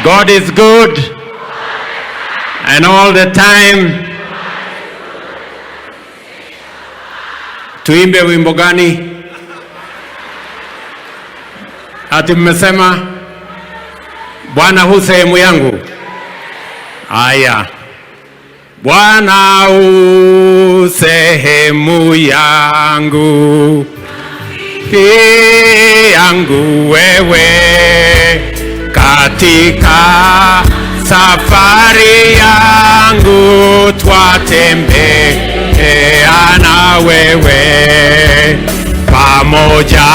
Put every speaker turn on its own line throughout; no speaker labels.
God is good and all the time. Tuimbe wimbo gani? Ati mmesema Bwana hu sehemu yangu. Aya, Bwana u sehemu yangu, yangu wewe katika safari yangu twatembea na wewe, pamoja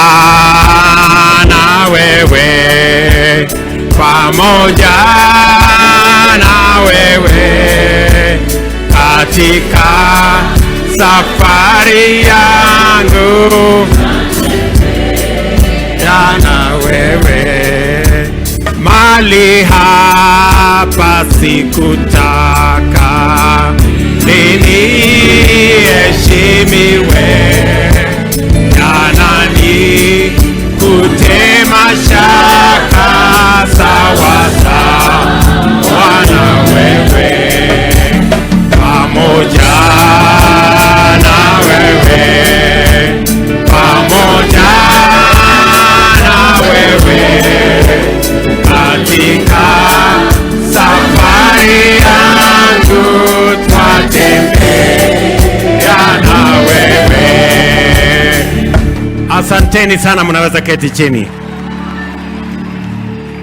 na wewe, pamoja na wewe katika safari yangu na wewe mali hapa sikutaka, niheshimiwe, yanani kutema shaka sawa sawa na wewe, pamoja na wewe, pamoja na wewe katika safari yangu twatembea na wewe. Asanteni sana, mnaweza keti chini.